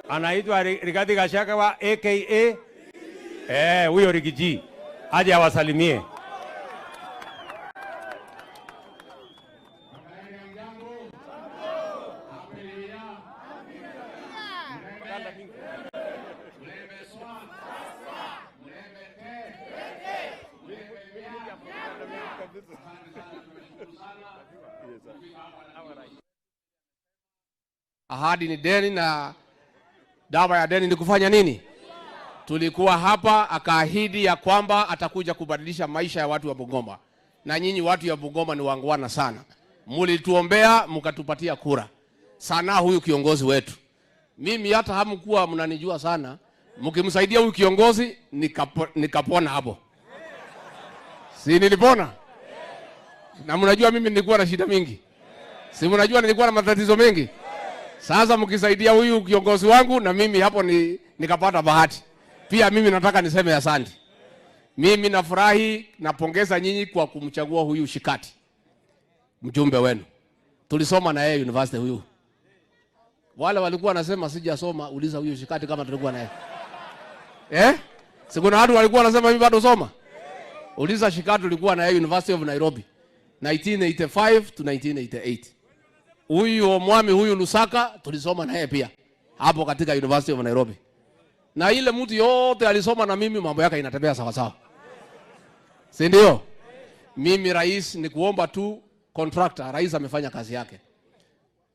Anaitwa Rigathi Gachagua aka huyo Riggy G aje awasalimie. Ahadi ni deni na dawa ya deni ni kufanya nini? Tulikuwa hapa akaahidi ya kwamba atakuja kubadilisha maisha ya watu wa Bungoma. Na nyinyi watu ya Bungoma ni wangwana sana. Mulituombea mkatupatia kura. Sana huyu kiongozi wetu. Mimi hata hamkuwa mnanijua sana. Mkimsaidia huyu kiongozi nikapona hapo. Si nilipona? Na mnajua mimi nilikuwa na shida mingi. Si mnajua nilikuwa na matatizo mengi. Sasa mkisaidia huyu kiongozi wangu na mimi hapo nikapata bahati. Pia mimi nataka niseme asante. Mimi nafurahi, napongeza nyinyi kwa kumchagua huyu Shikati, mjumbe wenu. Tulisoma na yeye university huyu. Wale walikuwa wanasema sijasoma, uliza huyu Shikati kama tulikuwa naye. Si kuna watu walikuwa wanasema mimi bado soma? Uliza Shikati tulikuwa na yeye University of Nairobi 1985 to 1988. Huyu mwami huyu Lusaka tulisoma na yeye pia hapo katika University of Nairobi. Na ile mtu yote alisoma na mimi mambo yake inatembea sawa sawa. Si ndio? Mimi rais ni kuomba tu contractor, rais amefanya kazi yake.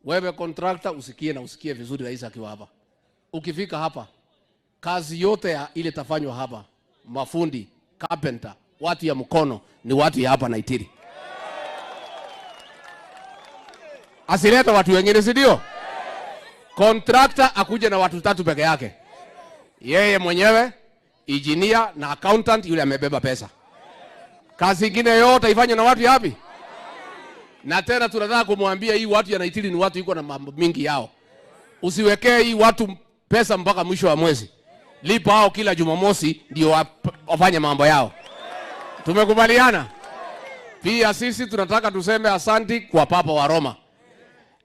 Wewe contractor usikie na usikie vizuri rais akiwa hapa. Ukifika hapa kazi yote ya ile tafanywa hapa, mafundi, carpenter, watu ya mkono ni watu ya hapa Naitiri. Asileta watu wengine, si ndio? Contractor akuje na watu tatu peke yake. Yeye mwenyewe, engineer na accountant yule amebeba pesa. Kazi nyingine yote ifanywe na watu yapi? Na tena tunataka kumwambia hii watu ya Naitiri ni watu iko na mambo mingi yao. Usiwekee hii watu pesa mpaka mwisho wa mwezi. Lipa hao kila Jumamosi ndio wafanye mambo yao. Tumekubaliana? Pia sisi tunataka tuseme asanti kwa Papa wa Roma.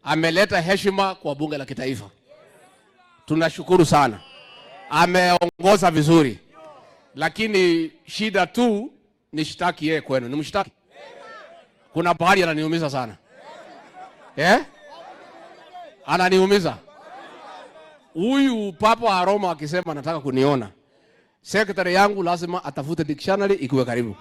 Ameleta heshima kwa bunge la kitaifa. Tunashukuru sana. Ameongoza vizuri. Lakini shida tu ni shtaki yeye kwenu. Ni mshtaki. Kuna pahali ananiumiza sana. Ananiumiza. Huyu Papa wa Roma akisema anataka kuniona, secretary yangu lazima atafute dictionary ikiwe karibu.